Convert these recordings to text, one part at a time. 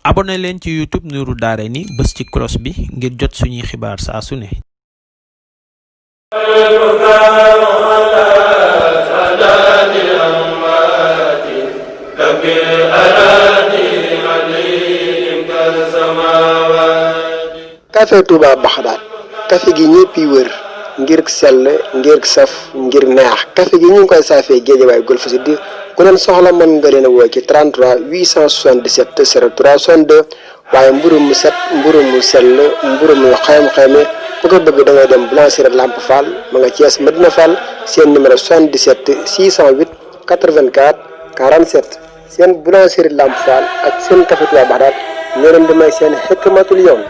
abonné leen ci YouTube Nourou Darayni bës ci cloche bi ngir jot suñuy xibaar saa su ne. café Touba Baxdaad café gi ñëpp yi wër ngir sell ngir saf ngir neex café gi ñu ngi koy saafee Géejawaay Golf Sud ku leen soxla mën nga leen a woo ci 33 877 03 62 waaye mburu mu set mburu mu sell mburu mu xayma bu ko bëgg da ngay dem boulangerie Lamp Fall ma nga Thiès Medina Fall seen numéro 77 608 84 47 seen boulangerie Lamp Fall ak seen café Touba Baxdaad ñoo leen di may seen xikmatul yawm.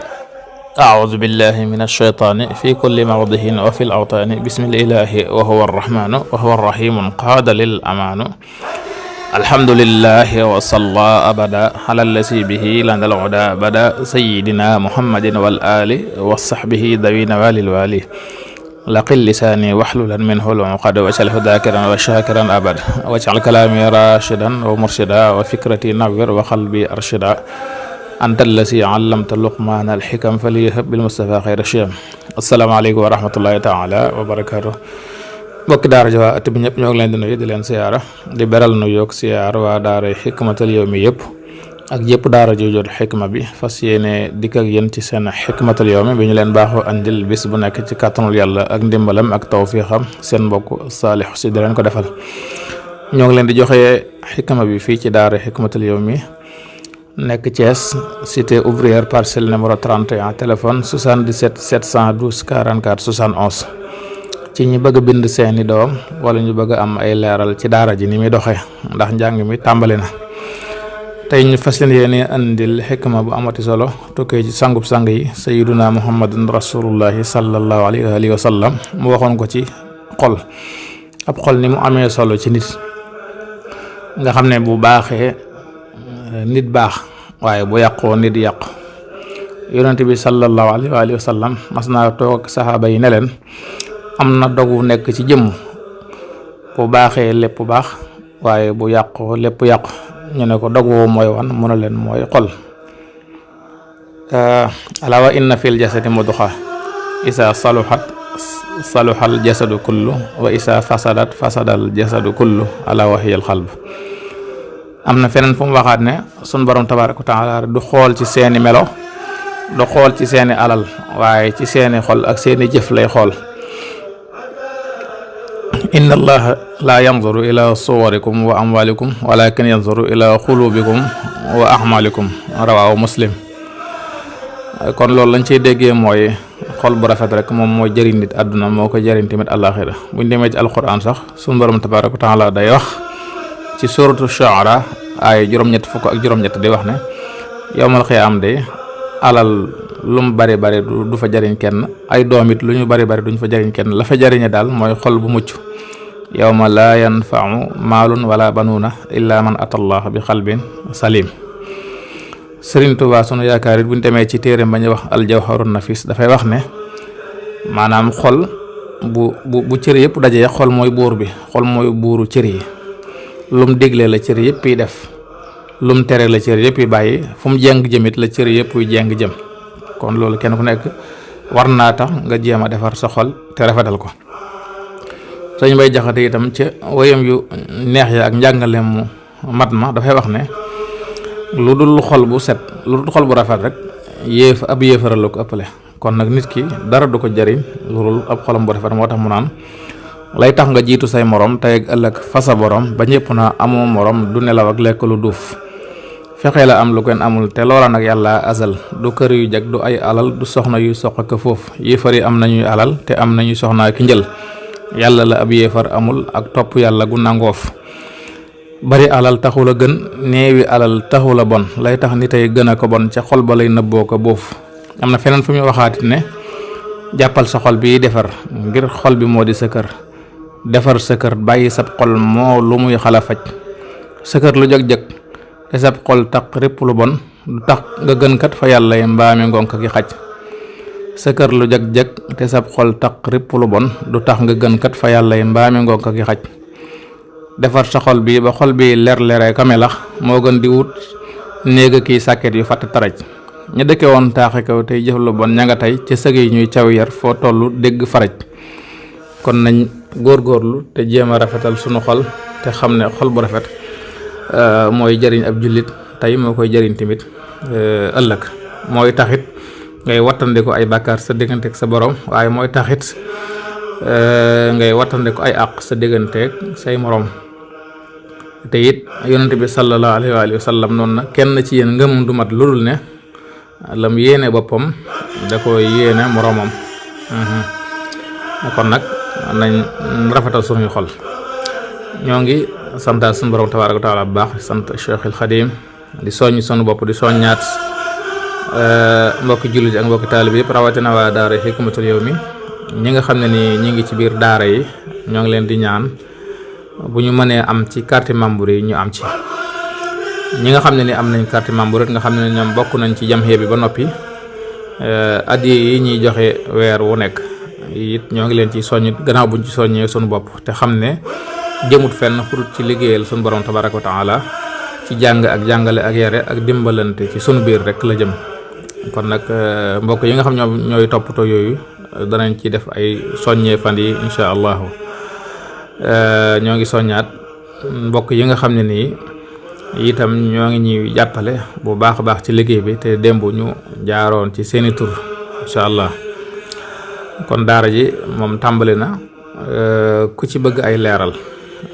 أعوذ بالله من الشيطان في كل موضع وفي الأوطان بسم الإله وهو الرحمن وهو الرحيم قاد للأمان الحمد لله وصلى أبدا على الذي به لنا العدا بدا سيدنا محمد والآل وصحبه ذوي نوال الوالي لقل لساني واحللا منه العقد واجعله ذاكرا وشاكرا أبدا واجعل كلامي راشدا ومرشدا وفكرتي نور وقلبي أرشدا anta allasi allamta luqmaana alxikam faliyahab bil mustafa xayra shiyam. asalaamaaleykum wa rahmatullahi taala wa barakaatu. mbokki daara ji waa at bi ñëpp ñoo ngi leen di nuyu di leen siyaara di beral nu yoog siyaar waa daara xikmatul yawmi yëpp ak yëpp daara ji jot xikma bi fas yéene dikk ak yéen ci seen xikmatul yawmi bi ñu leen baaxoo andil bis bu nekk ci kàttanul yàlla ak ndimbalam ak tawfiixam seen mbokk Saalix si di leen ko defal. ñoo ngi leen di joxe xikma bi fii ci daara xikmatul yawmi nekk Thiès cité ouvrière parcelle numéro 31 téléphone 77 712 44 71 ci ñi bëgg a bind seeni doom wala ñu bëgg a am ay leeral ci daara ji ni muy doxee ndax njàng mi tàmbali na. tey ñu fas yéene andil xikma bu amati solo tukkee ci sangub sang yi sayyiduna muhammadun rasulullahi sallallahu alayhi wa sallam mu waxoon ko ci xol ab xol ni mu amee solo ci nit nga xam ne bu baaxee nit baax waaye bu yàqoo nit yàqu. yonent bi sallallahu alayhi wa sallam mas naa toog ak saxaaba yi ne leen am na dogu nekk ci jëmm bu baaxee lépp baax waaye bu yàqoo lépp yàqu. ñu ne ko dog woo mooy wan mu ne leen mooy xol. alaa wa inna fil jasadi mudxa isa saluxat saluxal jasadu kullu wa isa fasadat fasadal jasadu kullu alaa wa hiyal xalb. am na feneen fu mu waxaat ne sun borom tabaaraka wa taala du xool ci seeni melo du xool ci seeni alal waaye ci seeni xol ak seeni jëf lay xool. inna allaha la yanzuru ila suwarikum wa amwalikum walakin yanzuru ila xulubikum wa ahmalikum rawaahu muslim. kon loolu lañ ciy déggee mooy xol bu rafet rek moom mooy jëriñ nit àdduna moo ko jëriñ tamit àllaaxira. buñ demee ci alquran sax sun borom tabaaraka wa taala day wax ci suratu Shu'ara ay juróom-ñett fukk ak juróom-ñett di wax ne yowmal xiyaam de alal lu mu bari bari du fa jariñ kenn ay doom it lu ñu bari bari duñ fa jariñ kenn la fa jariñe daal mooy xol bu mucc. yowma laa yanfau maalun wala banuuna illa man atallah bi xalbin salim. Sëriñ Tuubaa sunu yaakaar it buñ demee ci téere ba ñuy wax aljawharun nafis dafay wax ne maanaam xol bu cër yëpp dajee xol mooy buur bi xol mooy buuru cër yi. lum digle la cër yëpp yi def lum tere la cër yëpp yi bàyyi fu mu jeng jëmit la cër yëpp yu jeng jëm. kon loolu kenn ku nekk war naa tax nga jéem a defar sa xol te rafetal ko. Sëñ Bay Jaxate itam ca woyam yu neex ya ak njàngaleem mu mat ma dafay wax ne lu dul xol bu set lu dul xol bu rafet rek ab yéefaral la ko ëppale. kon nag nit ki dara du ko jariñ lu dul ab xolam bu rafet moo tax mu naan lay tax nga jiitu say morom tey ak ëllëg fa sa borom ba ñëpp naa amoo morom du nelaw ak lekk lu duuf fexe la am lu kenn amul te loola nag yàlla azal du kër yu jag du ay alal du soxna yu soq ak foofu yéefar yi am nañuy alal te am nañuy soxnaa ki njël yàlla la ab yéefar amul ak topp yàlla gu nangoof. bari alal taxul a gën néewi alal taxul a bon lay tax ni tey gën a ko bon ca xol ba lay nëbboo ko boofu. am na feneen fu muy waxaatit ne jàppal sa xol bi defar ngir xol bi moo di sa kër defar sa kër bàyyi sab xol moo lu muy xala faj sa kër lu jëg-jëg te sab xol taq répp lu bon du tax nga gën kat fa yàlla yi mbaami ngonk ki xaj sa kër lu jëg-jëg te sab xol taq répp lu bon du tax nga gën kat fa yàlla yi mbaami ngonk ki xaj defar sa xol bi ba xol bi leer leere kamelax moo gën di wut néega kii sàkket yu fàtt taraj ña dëkke woon taaxe kaw tey jëf lu bon ña nga tey ci sëg yi ñuy caw yar foo tollu dégg faraj kon nañ góorgóorlu te jéem a rafetal sunu xol te xam ne xol bu rafet mooy jëriñ ab jullit tey moo koy jëriñ tamit ëllëg mooy taxit ngay wattandiku ay bàkkaar sa digganteeg sa borom waaye mooy taxit ngay wattandiku ay àq sa digganteeg say morom te it yonent bi sallallahu alayhi wa sallam noonu na kenn ci yéen ngëmam du mat ludul ne lam yéene boppam da ko yéene moromam kon nag nañ rafetal suñuy xol ñoo ngi santaat suñu borom tabaaraka wa taala bu baax sant Cheikhul Xadim di soññ sunu bopp di soññaat mbokki jullit ak mbokki taalib yëpp rawatina waa daara Hikmatul Yawmi ñi nga xam ne ni ñi ngi ci biir daara yi ñoo ngi leen di ñaan bu ñu mënee am ci carte membre yi ñu am ci ñi nga xam ne ni am nañ carte membre nga xam ne ñoom bokk nañ ci jamhiya bi ba noppi addiya yi ñuy joxe weer wu nekk it ñoo ngi leen ci soññ gannaaw buñ ci soññee sunu bopp te xam ne jëmut fenn furut ci liggéeyal sunu borom tabaraka wa taala ci jàng ak jàngale ak yare ak dimbalante ci sunu biir rek la jëm kon nag mbokk yi nga xam ñooy toppatoo yooyu danañ ci def ay soññee fan yi insha allahu ñoo ngi soññaat mbokk yi nga xam ne nii itam ñoo ngi ñuy jàppale bu baax a baax ci liggéey bi te démb ñu jaaroon ci seeni tur insha allah kon daara ji moom tàmbali na ku ci bëgg ay leeral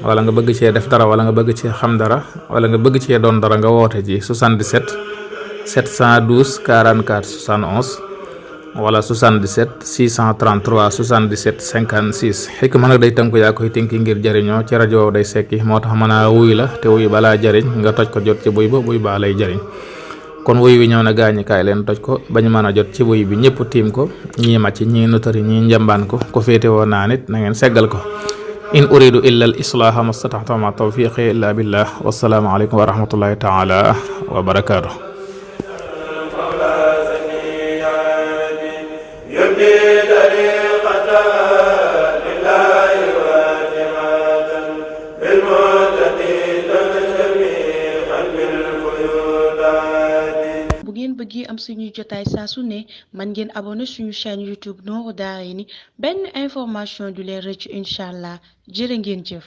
wala nga bëgg cee def dara wala nga bëgg cee xam dara wala nga bëgg cee doon dara nga woote ji 77 712 44 71 wala 77 633 77 56 xikma nag day tënku yaa koy tënki ngir jëriñoo ci rajo day sekki moo tax mën a wuy la te wuy balaa jëriñ nga toj ko jot ci buy ba buy baa lay jëriñ kon wuy wi ñëw na gaañikaay leen toj ko bañ mën a jot ci wuy bi ñëpp tiim ko ñii màcc ñii notari ñii njambaan ko féete woo naa nit na ngeen seggal ko in uridu illa al islaha mastataxta ma tawfiqi illa billah wassalaamu aleykum wa rahmatullahi taala wa barakaatu. bu ngeen bëggee am suñuy jotaay saa su ne man ngeen abonné suñu chaîne YouTube Nourou Darayni benn information du leen rëcc incha allah jërë ngeen jëf.